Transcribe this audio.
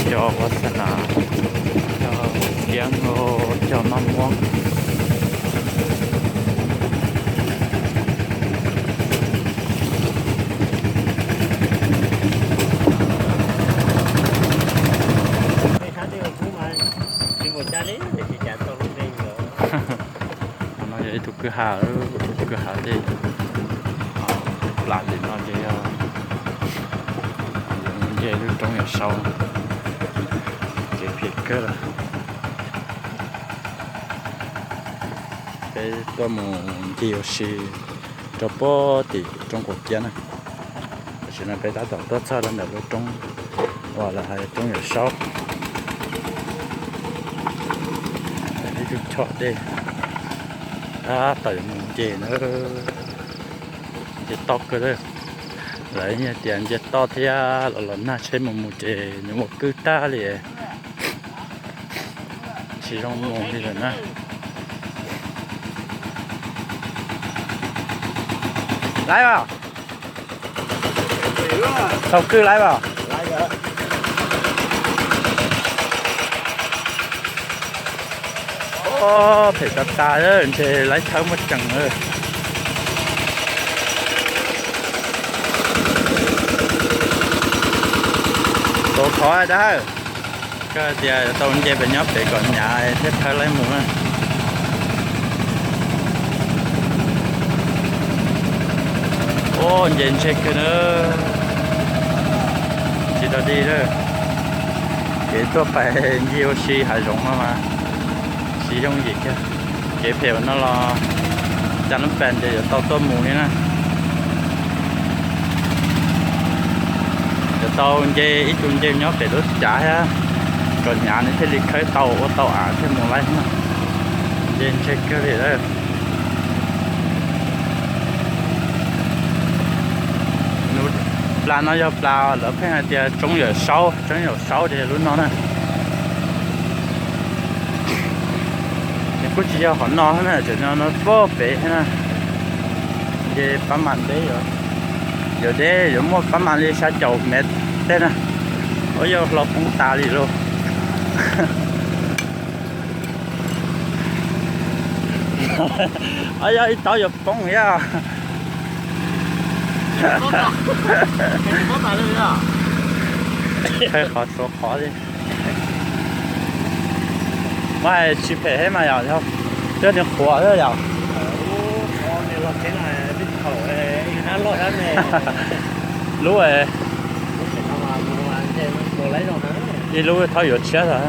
Cov ua xa nas, cov kiab, cov maj muab. No yog ib tug kwj ha, kwj ha tej plas li no ces yog nce lub roob Yawm Saub, kev phem kawg. Peb tuaj mus ncig ua si rau puag tim roob Quav Kiab na. Tam sim no peb tab tom tuaj txog rau ntawm lub roob uas lawv hais roob Yawm Saub. Ib tug choj dej tab tom yuav mus nce na. Nce toj kawg lawm. Lawv yeej tias nce toj thiab los los nag tsheb mus mus ces nws ua kwj tag li. Tsis zoo mus li lawm na. Laib as, thaum kwj laib as. Phem tas tas, ntshe laib thawb muaj ceem. Tuav khov dab, koj tias yuav tau nce pem nyob pem kom hnyav thiab thawb laib mus na. Ua nce ntse kawg na, tsis tau dig lawm. Kev tuaj pais ncig ua si hav zoov no mas tsis yooj yim kiag. Kev phem no los cas lub pas ces yuav tau tuaj mus li na. Yuav tau nce ib tug nce nyob pem lub cav thiab kom hnyav nws thiaj li khawb tau ua tau av thiaj mus laib na. Nce ntse kawg li lawm. Plas no yog plas lawv pheej hais tias roob Yawm Saub, roob Yawm Saub ces lub no na. Nws kuj tsis yog qhov no na, tseem no no puag pem na. Nce pab mas deb, yuav deb yuav muaj pab mas li xya caum mev tej na. Ua yog hlo poob tas li lauj. Ua yog ib tauv yuav poob thiab. Qhov tsuav qhov li. Mas tsis phem thiab mas yom, coj nws qhuav thiab yom. Lub, ib lub thauj yuav tshiab tag.